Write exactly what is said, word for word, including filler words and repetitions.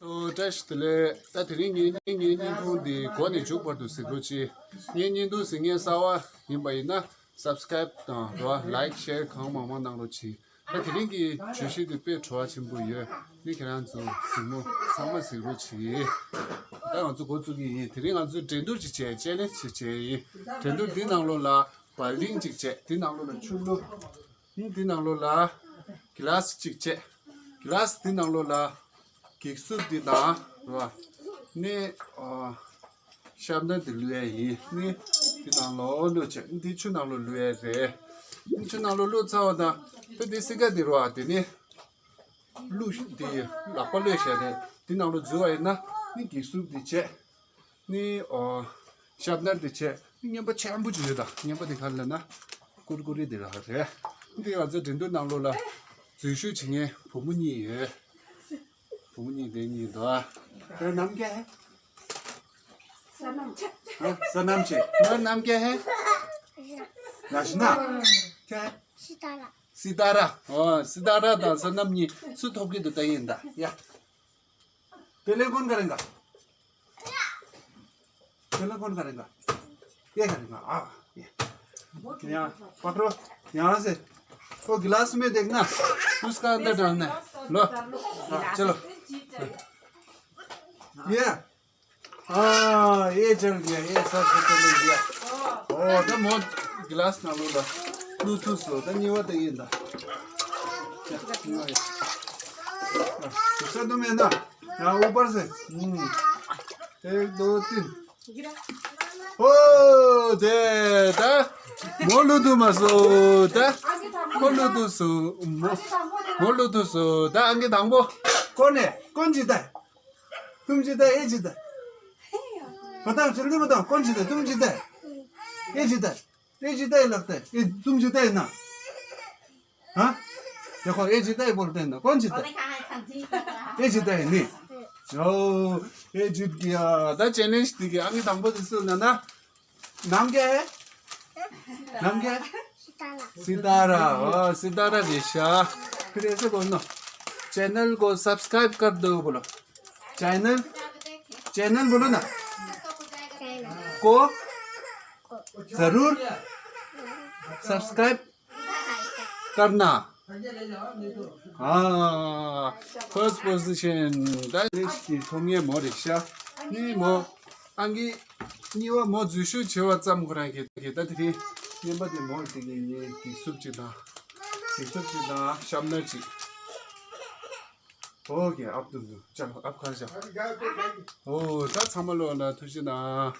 ཨོ། བཀྲ་ཤིས་བདེ་ལེགས། ད་དེ་རིང་ངའི་ངའི་བརྙན་ཐུང་འདི་འགོ་ནས་མཇུག་བར་དུ་གཟིགས་རོགས་གྱིས། ངའི་བརྙན་ཐུང་གཟིགས་མཁན་གསར་པ་ཡིན་པ་ཡིན་ན་སབ་སི་ཀ་རེབ་དང་རོ་ལའིག་ཤེར་གང་མང་མང་གནང་རོགས་གྱིས། ད་དེ་རིང་གི་བརྗོད་གཞི་འདི་དཔེ་བྲོ་བ་ཆེན་པོ་ཡོད། ནི་ཁྱེད་རང་ཚོ་གཟིགས་མོ་ཚང་མ་གཟིགས་རོགས་གྱིས། ད་ང་ཚོ་འགོ་བཙུགས་ཀྱི་ཡིན། དེ་རིང་ང་ཚོ་འགྲན་བསྡུར་ཅིག་བྱས། ཅེ་ལེན་ཇི་ཅིག་བྱས་ཡིན། འགྲན་བསྡུར་འདི་ནང་ལོགས་ལ་བ་ལིང་ཅིག་བྱས། འདི་ནང་ལོགས་ལ་ཆུ་བླུགས། འདི་ནང་ལོགས་ལ་གི་ལཱ་སི་ཅིག་བྱས། གི་ལཱ་སི་འདི་ནང་ལོགས་ལ་འགྱིག་སུབ་འདི་དང་རེད་བ། ནི་ཨ་ཤར་པ་ནར་འདི་བླུགས་ཡས་ཡིན། ནི་འདི་ནང་ལོགས་བླུགས་བྱས། འདི་ཆུ་ནང་ལོགས་བླུགས་ཡས་རེད། ནི་ཆུ་ནང་ལོགས་བླུགས་ཚར་བ་དང་། ད་འདི་སི་ཀ་འདི་རེད་བ། དེ་ནི་བླུགས། འདི་ལག་པ་བླུགས་བྱས་ནས་འདི་ནང་ལོགས་འཛུལ་བ་ཡིན་ན། ནི་འགྱིག་སུབ་འདི་བྱས། ནི་ཨོ་ཤར་པ་ནར་འདི་བྱས། ནི་རྔན་པ་ཆེན་པོ་ཅིག་ཡོད་ད། རྔན་པ་འདི་ག་རེ་ལབ་ན་ཀུར་ཀུ་རེ་འདི་རང་རེད། འདི་ང་ཚོའི་འགྲན་བསྡུར་ནང་ལོགས་ལ་འཛུལ་ཞུགས་བྱེད་མཁན་བུ་མོ་གཉིས་ཡོད། བུ་མོ་གཉིས་དེ་གཉིས་འདུག་ཨ། तेरा नाम क्या है? सनम। हाँ, सनम जी। तुम्हारा नाम क्या है? राशना। क्या है? सितारा। सितारा। हाँ, सितारा དང་སོ་ནམ་གཉིས་སུ་ཐོབ་ཀྱི་འདུག་ལྟ་ཡིན་ད། ཡ། पहले कौन करेगा? पहले कौन करेगा? ये करेगा। आ, ये। यहाँ पकड़ो, यहाँ से। वो गिलास में देखना, उसका अंदर डालना है। लो। हाँ, चलो। ये। हाँ, ये चल गया, ये सब तो चल गया। ओ, ད་མོ་གི་ལཱ་སི་ནང་ལོགས་ལ་བླུགས་ཐུབ་སོང་། ད་གཉིས་པ་དེ་ཡིན་ད། ཡ། दूसरा तो मैं ना, यहाँ ऊपर से। हम्म। एक, दो, तीन। ཨོ། དེ་ད་མོ་བླུགས་ཐུབ་མ་སོང་། ད་ཁོ་བླུགས་ཐུབ་སོང་། མོ་མོ་བླུགས་ཐུབ་སོང་། ད་ཨང་ཀི་དང་པོ། कौन है? कौन जीता है? तुम जीता है, ये जीता है? बताओ, जल्दी बताओ, कौन जीता है? तुम जीता है, ये जीता है? ये जीता है लगता है। ये तुम जीता है ना? हाँ? देखो, ये जीता है बोलते हैं ना। कौन जीता है? ये जीता है, नहीं? ओ, ये जीत गया। ད་ཅེ་ལེན་ཇི་འདི་གི་ཨང་ཀི་དང་པོ་དེ་སུ་ལབ་ན། नाम क्या है? नाम क्या है? सितारा। सितारा। ओ, सितारा रेशा। फिर ऐसे बोलना, चैनल को सब्सक्राइब कर दो बोलो। चैनल, चैनल बोलो ना। को जरूर सब्सक्राइब करना। हाँ, फर्स्ट पोजीशन ད་རེས་ཀྱི་ཐོབ་མཁན་མོ་རེད་ཤག་ནི་མོ་ཨང་ཀི་གཉིས་པ་མོ་འཛུལ་ཞུགས་བྱས་པ་ཙམ་ཁོ་རང་གི་གི་ད་དེ་རིང་རྔན་པ་དེ་མོ་དེ་གི་ཡིན། འགྱིག་སུབ་ཅིག་དང་འགྱིག་སུབ་ཅིག་དང་ཤར་པ་ནར་ཅིག་ཨོ་ཁེ། ཨབ་དུ་འཛུལ། चलो अब खा जा। ཨོ་ད་ཚང་མ་ལོ་ལ་ཐུགས་རྗེ་གནང་།